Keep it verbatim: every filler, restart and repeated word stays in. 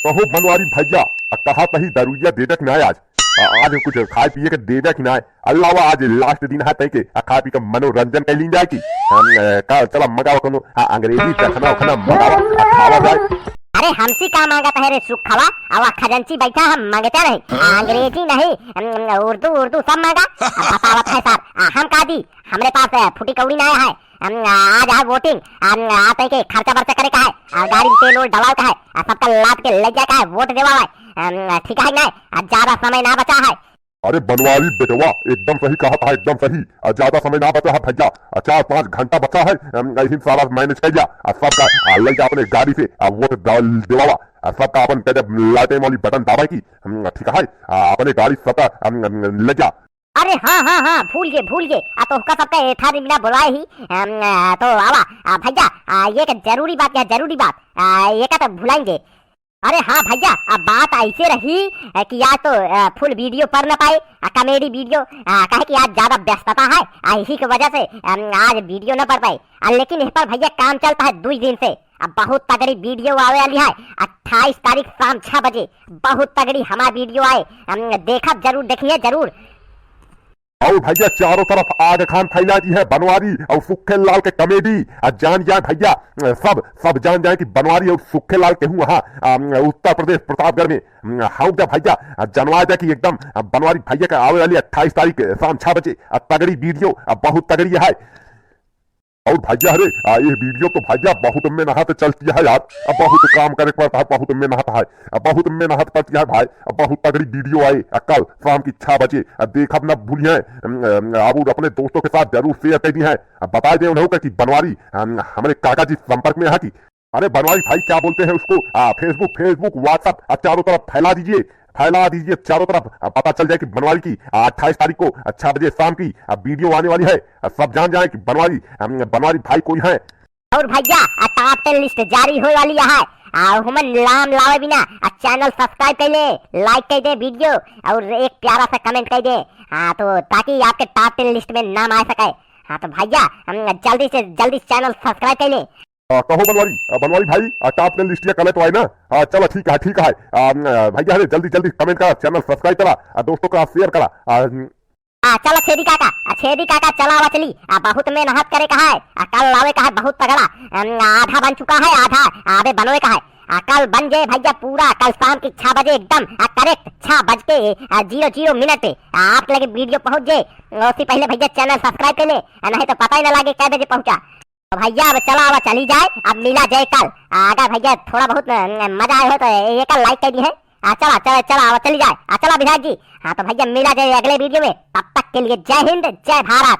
कहो बनवारी भइया, आ कहा तही दरुइया देबे कि नाय आज? आ, आज कुछ खाए पिए के देबे कि नाय? अल्लावा आज last दिन है तई के, आ खाए पी के मनोरंजन कर लीन जाए की। हम, ए, का चला मंगावा कोनो, आ, अंग्रेजी चखना उखना मंगावा, आ खावा जाए। अरे हमसे का मांगत है रे सुखवा? आवा खजंची बैठा हम मांगते नहीं। आ, अंग्रेजी नहीं, हम, उर्दू, उर्दू सब मांगा। आ, बतावत है साहब, आ, हम का दी? हमरे पास, ए, फुटी कौड़ी ना है। हम, आ, आज है voting, हम, आ, तई के खर्चा बर्चा करे का है, आ, गाड़ी में तेल ओल डलावे का है, आ, सबका लाद के ले जाए का है, वोट देवा है। हम, ठीक है ना? आ, ज्यादा समय ना बचा है। अरे बनवारी बेटवा, एकदम सही कहत है, एकदम सही। आ, ज्यादा समय ना बचा है भइया, आ, चार पाँच घंटा बचा है। हम, यही सारा manage कर जा, आ, सबका, आ, ले जा अपने गाड़ी से, आ, वोट डाल देवावा, आ, सबका अपन गजब लाटे वाली बटन दाबा की। हम, ठीक है, आ, अपने गाड़ी सबका, हम, ले जा। अरे हाँ, हाँ, हाँ, भूल गे, भूल गे। आ, तोहका सबका एथा दिन बिना बुलाए ही, अम, आ, तो आवा, आ, भइया, आ, ये एक जरूरी बात है, जरूरी बात, आ, ये का तो भुलाएंगे। अरे हाँ भइया, अब बात ऐसे रही, आ, कि आज तो, आ, full video पड़ न पाए, आ, comedy video, आ, काहे कि आज ज्यादा व्यस्तता है, आ, इही के वजह से, अम, आज video न पड़ पाए। आ, लेकिन इस पर भइया काम चलता है दुई दिन से, अब बहुत तगड़ी video आवे वाली है, अट्ठाईस तारीख शाम छह बजे बहुत तगड़ी हमार video आए, हम देखब जरूर, देखिए जरूर। और भइया चारों तरफ आग खान फैला दी है बनवारी और सुखे लाल के comedy। आ जान जाए भइया, सब, सब जान जाए कि बनवारी और सुखे लाल केहू वहाँ, अम, उत्तर प्रदेश प्रतापगढ़ में, अम, हम जा भइया, आ जनवा जा कि एकदम, आ बनवारी भइया का आवे वाली अट्ठाईस तारीख शाम छह बजे, आ तगड़ी video, आ बहुत तगड़ी है। और भइया रे, आ, ये video तो भइया बहुत मेहनत चलती है यार। अब बहुत काम करे के पड़ता है, बहुत मेहनत है। अब बहुत मेहनत पड़ती है भाई। अब बहुत तगड़ी video आए, आ, कल शाम की छह बजे। आ, देखब न भूलिए, अम, अम, अब अपने दोस्तों के साथ जरूर share कर दी है। अब बता दे उन्हें कि बनवारी, अम, हमारे काका जी संपर्क में है कि, अरे बनवारी भाई क्या बोलते हैं उसको, आ, Facebook, Facebook, WhatsApp, आ, चारों तरफ फैला दीजिए। फैला दीजिए चारों तरफ, आ, पता चल जाए कि बनवारी की, आ, अट्ठाईस तारीख को, आ, छह बजे शाम की, आ, video आने वाली है। आ, सब जान जाए कि बनवारी, हम, बनवारी भाई कोई है। और भइया, आ, top ten list जारी होए वाली है। आ, हुमन नाम लावे बिना, आ, channel subscribe कर ले, like कर दे video और एक प्यारा सा comment कर दे। हाँ, तो ताकि आपके top ten list में नाम आ सके। हाँ, तो भइया, हम जल्दी से जल्दी channel subscribe कर ले। आ, कहो बनवारी, आ, बनवारी भाई, आ, top ten list या कले तो आए ना? हाँ, चला ठीक है, ठीक है। आ, न, आ, भइया रे, जल्दी जल्दी comment करा, channel subscribe करा, आ, दोस्तों का share करा। आ, न, आ, चला छेदी काका, आ, छेदी काका, चला आवा चली। आ, बहुत मेहनत करे का है, आ, कल लावे का है बहुत तगड़ा। अम, आधा बन चुका है, आधा आबे बनवे का है। आ, कल बन जाए भइया पूरा, कल शाम की छह बजे एकदम, आ, correct छह बज के, आ, zero zero minute पे, आ, आप लगे video पहुँच जाए। उससे पहले भइया channel subscribe कर ले, आ, नहीं तो पता ही ना लागे कै बजे पहुँचा। तो भइया अब चला, अब चली जाए, अब मिला जाए कल। आ, अगर भइया थोड़ा बहुत, अ, मजा आए हो तो एक like कर दी है। आ, चला, चला, चला, अब चली जाए। आ, चला विधायक जी। हाँ, तो भइया मिला जाए अगले video में। तब तक के लिए जय हिंद, जय भारत।